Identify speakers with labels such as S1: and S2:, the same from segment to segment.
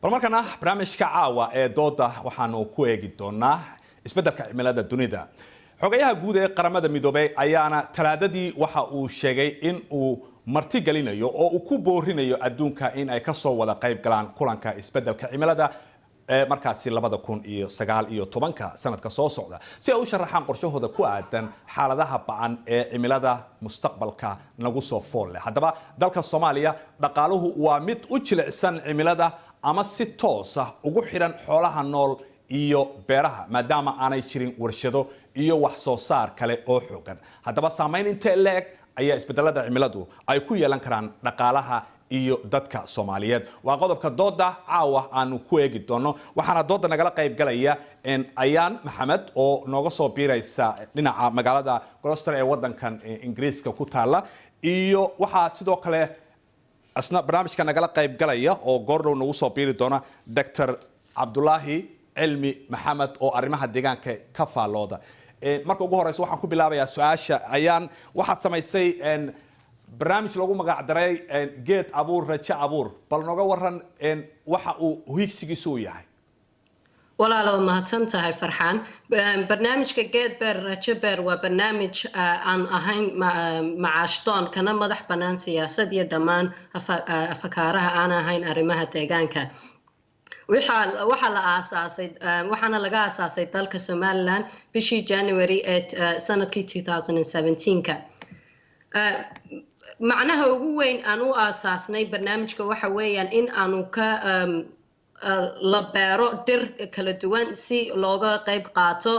S1: Bal markana barnaamijka caawa ee dooda waxaanu ku eegi doonaa isbeddelka cimilada dunida. Xogayaha guud ee Qaramada Midoobey ayaana Talaadadii waxa uu sheegay in uu martigelinayo oo uu ku boorinayo adduunka in ay kasoo wada qayb galaan kulanka isbeddelka cimilada ee markaasi 2019-ka sanadka soo socda, si ay u sharaxaan qorshahooda ku aadan xaaladaha ba'an ee cimilada mustaqbalka nagu soo fool leh. Haddaba dalka Soomaaliya dhaqaaluhu waa mid u jilicsan cimilada ama si toos ah ugu xidhan xoolaha nool iyo beeraha, maadaama aanay jirin warshado iyo wax soo saar kale oo xoogan. Haddaba saameyn intee le'eg ayaa isbedelada cimiladu ay ku yeelan karaan dhaqaalaha iyo dadka Soomaaliyeed? Waa qodobka dooda caawa aanu ku eegi doono. Waxaana dooda nagala qayb galaya Ayaan Maxamed oo nooga soo biiraysa dhinaca magaalada Gloucester ee wadankan Ingiriiska ku taala, iyo waxaa sidoo kale asna barnaamijka nagala qayb galaya oo goordhow nagu soo biiri doona Dr. Cabdulaahi Cilmi Maxamed oo arrimaha deegaanka ka faallooda. Marka ugu horeysa waxaan ku bilaabayaa su-aasha Ayaan. Waxaad samaysay barnaamij lagu magac daray Geed Abuur Rajo Abuur. Bal nooga waran waxa uu hiigsigiisu u yahay.
S2: Walaalow, mahadsan tahay, Farxaan. Barnaamijka Geed Beer Rajo Beer waa barnaamij aan ahayn macaashdoon, kana madax bannaan siyaasad iyo dhammaan afakaaraha aan ahayn arrimaha deegaanka. Waxaa la aasaasay, waxaana laga aasaasay dalka Somaliland bishii January ee sanadkii 2017ka. Macnaha ugu weyn aan u aasaasnay barnaamijka waxa weeyaan in aanu ka la beero dhir kala duwan si looga qayb qaato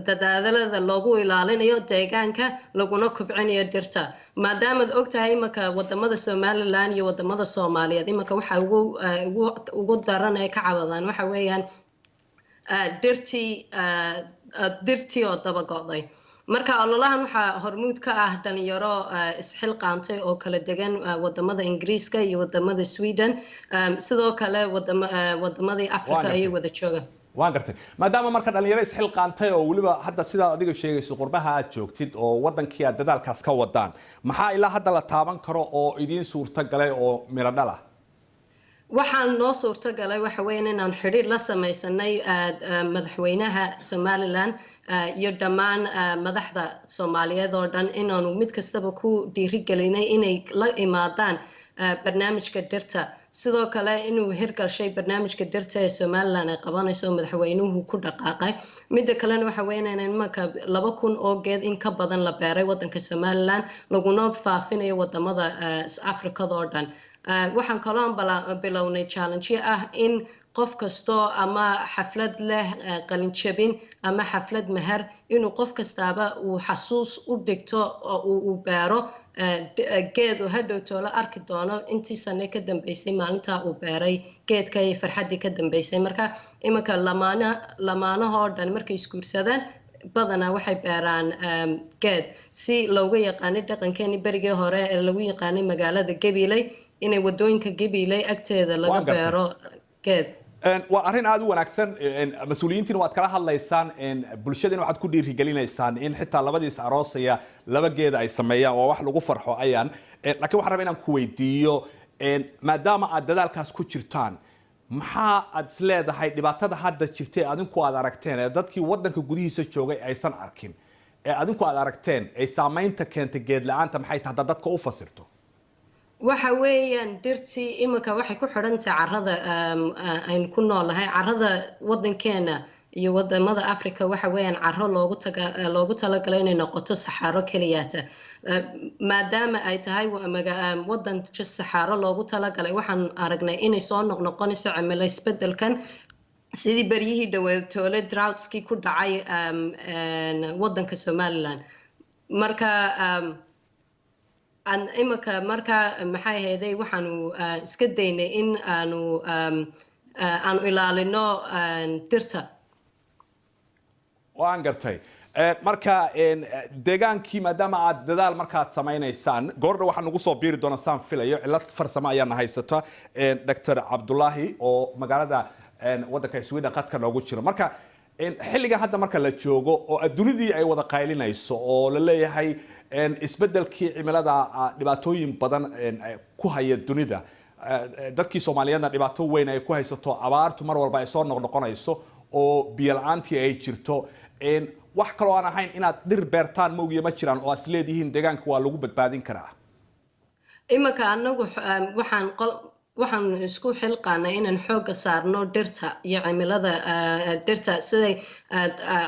S2: dadaalada loogu ilaalinayo deegaanka laguna kobcinayo dhirta, maadaamaad ogtahay imanka wadamada Somaliland iyo wadamada Soomaaliyeed imanka waxa ugu daran ee ka cawadaan waxa weeyaan dhirtii oo daba go'day. Marka ololahan waxaa hormuud ka ah dhalinyaro isxilqaantay oo kala degan wadamada Ingiriiska iyo wadamada Sweden, sidoo kale wadamadii Africa ayay wada joogaan.
S1: Waan gartay. Maadaama marka dhalinyaro isxilqaantay oo weliba hadda sidaad adiga sheegayso qurbaha aad joogtid oo wadankii aad dadaalkaas ka wadaan, maxaa ilaa hadda la taaban karo oo idiin suurta galay oo miro dhal ah?
S2: Waxaan noo suurto galay waxa weeyaan inaan xidhiir la samaysanay madaxweynaha Somaliland iyo dhammaan madaxda Soomaaliyeed oo dhan, inaanu mid kastaba ku dhiirigelinay inay la imaadaan barnaamijka dhirta. Sidoo kale inuu hirgalshay barnaamijka dhirta ee Somaliland ay qabanayso oo madaxweynuhu ku dhaqaaqay. Midda kalena waxa weeyaan in imanka 2000 oo geed in ka badan la beeray wadanka Somaliland, laguna faafinayo wadamada Afrikada oo dhan. Waxaan kaloo bilownay challenge ah in qof kastoo ama xaflad leh, qalinjabin ama xaflad meher, inuu qof kastaaba uu xasuus u dhigto oo uu beero geed uu hadhow toolo arki doono intii sane ka dambeysay maalintaa uu beeray geedka iyo farxaddii ka dambeysay. Marka iminka lamaanahoo dhan markay isguursadaan badanaa waxay beeraan geed, si looga yaqaanay dhaqankeeni berigii hore ee lagu yaqaanay magaalada Gabiley inay wadooyinka Gabiley agteeda laga beero geed.
S1: Waa arrin aada u wanaagsan. Mas-uuliyiintiina waad kala hadlaysaan, bulshadiina waxaad ku dhiirigelinaysaan in xitaa labadiis aroosaya laba geeda ay sameeyaan. Waa wax lagu farxo, Ayaan. Laakiin waxaan rabaa inaan ku weydiiyo, maadaama aad dadaalkaas ku jirtaan, maxaa aad is leedahay dhibaatada hadda jirtay adinku aad aragteen ee dadkii wadanka gudihiisa joogay aysan arkin ee adinku aad aragteen ay saameynta keentay geed la-aanta maxay tahay, haddaad dadka u fasirto?
S2: Waxa weeyaan dhirtii iminka waxay ku xidhan tahay carrada aynu ku noolahay. Carrada wadankeena iyo wadamada Africa waxa weeyaan carro loogu talagalay inay noqoto saxaaro keliyaata. Maadaama ay tahay wadan just saxaaro loogu talagalay, waxaan aragnay inay soo noqnoqonayso cimilo isbedelkan, sidii beryihii dhaweetoole droughtskii ku dhacay wadanka Somaliland. Marka imika marka maxay ahayday, waxaanu iska daynay in aanu ilaalino dhirta.
S1: Waan gartay. Marka deegaankii maadaama aad dadaal markaad samaynaysaan, goordha waxaa nagu soo biiri doona saan filayo, cilad farsamo ayaana haysata, Dr. Cabdulaahi oo magaalada wadanka Sweden qadka noogu jiro. Marka xilligan hadda marka la joogo oo adduunidii ay wada qaylinayso oo la leeyahay isbedelkii cimilada dhibaatooyin badan ku haya dunida. Dadkii Soomaaliyeedna dhibaato weyn ay ku haysato, abaartu mar walba ay soo noqnoqonayso oo biyo la-aantii ay jirto. Wax kaloo aan ahayn inaad dhir beertaan moogiye ma jiraan oo aad isleedihiin deegaanka waa lagu badbaadin karaa?
S2: Iminka anagu waxaan isku xilqaanay inaan xoogga saarno dhirta iyo cimilada dhirta, siday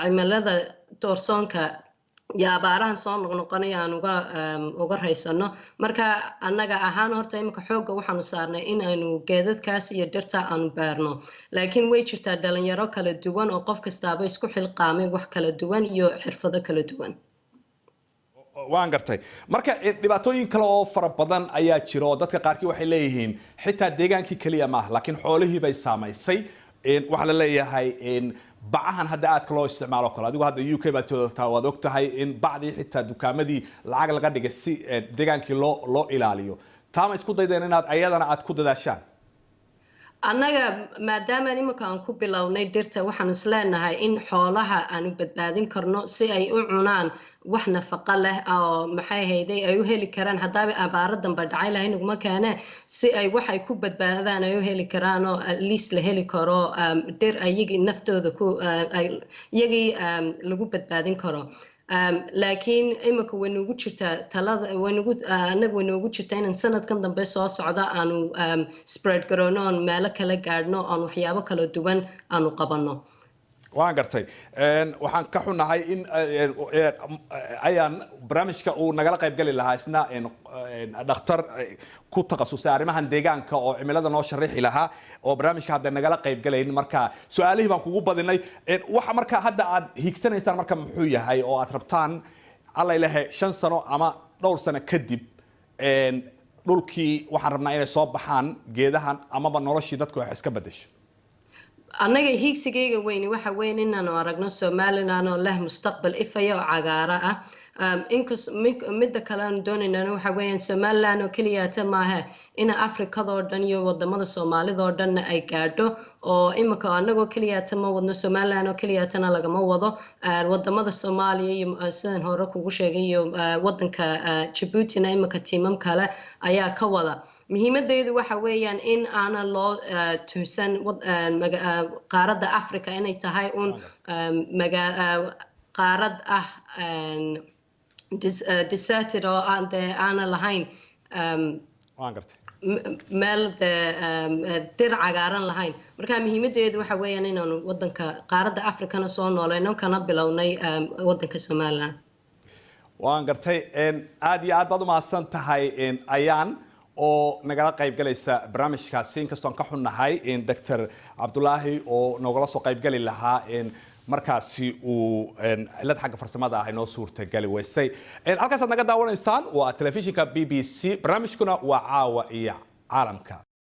S2: cimilada doorsoonka iyo abaarahan soo noqnoqonaya aan uga raysano. Marka annaga ahaan horta iminka xoogga waxaanu saarnay in aynu geedadkaas iyo dhirta aanu beerno, laakiin way jirtaa dhalinyaro kala duwan oo qof kastaaba isku xilqaamay wax kala duwan iyo xirfado kala duwan.
S1: Waan gartay. Marka dhibaatooyin kale oo fara badan ayaa jira oo dadka qaarkii waxay leeyihiin xitaa deegaankii keliya maaha, laakiin xoolihii bay saamaysay. Waxaa la leeyahay bacahan hadda aadka loo isticmaalo kale, adigu hadda UK baad joogtaa, waad og tahay in bacdii xitaa dukaamadii lacag laga dhigay si deegaankii loo ilaaliyo. Taa ma isku daydeen inaad ayadana aad ku dadaashaan?
S2: Annaga maadaama iminka aan ku bilownay dhirta, waxaanu isleenahay in xoolaha aanu badbaadin karno si ay u cunaan wax nafaqo leh oo maxay hayday ay u heli karaan haddaaba abaaro dambe dhacay lahay naguma keene, si ay wax ay ku badbaadaan ay u heli karaan oo at least la heli karo dhir ayagii naftooda ku iyagii lagu badbaadin karo. Laakiin iminka way noogu jirtaa talada, waynugu annaga way noogu jirtaa inaan sanadkan dambe soo socda aanu spread garowno oon meelo kala gaadhno oon waxyaabo kala duwan aanu qabanno.
S1: Waan gartay. Waxaan ka xunahay in ayaan barnaamijka uu nagala qayb gali lahaa isna dhakhtar ku takhasusay arrimahan deegaanka oo cimilada noo sharaxi lahaa oo barnaamijka hadda nagala qayb galayn. Marka su-aalihii baan kugu badinay. Waxa marka hadda aad hiigsanaysaan marka muxuu yahay oo aad rabtaan alla ilahe 5 sano ama dhowr sano kadib dhulkii waxaan rabnaa inay soo baxaan geedahan amaba noloshii dadku wax iska bedesho?
S2: Annaga hiigsigayga weyni waxa weyn inaanu aragno Somaliland oo leh mustaqbal ifaya oo cagaara ah. Inkas midda kale aanu doonaynana waxa weeyaan Somaliland oo keliyaata maaha, ina Afrikadoo dhan iyo wadamada Soomaalida oo dhanna ay gaadho, oo imika anagoo keliyaata ma wadno, Somaliland oo keliyaatana lagama wado. Wadamada Soomaaliya iyo sidaan hore kugu sheegay iyo wadanka Jabuutina imika tiimam kale ayaa ka wada. Muhiimadeedu waxa weeyaan in aanan loo tuhsan qaaradda Africa inay tahay un qaarad ah deserted oo aan dee aanan lahayn
S1: Waan gartay.
S2: meel dee dhir cagaaran lahayn. Marka muhiimadeedu waxa weeyaan inaanu wadanka qaaradda Africana soo nooleyno, kana bilownay wadanka Somaliland.
S1: Waan gartay. Aad iyo aad baad umahadsan tahay ayaan oo nagala qayb galaysa barnaamijkaasi, inkastoon ka xunnahay Dr. Cabdulaahi oo nogala soo qayb gali lahaa markaasi uu cilad xagga farsamada ah inoo suurtagali weysay. Halkaasaad naga daawanaysaan waa telefishinka BBC, barnaamijkuna waa Caawa iyo Caalamka.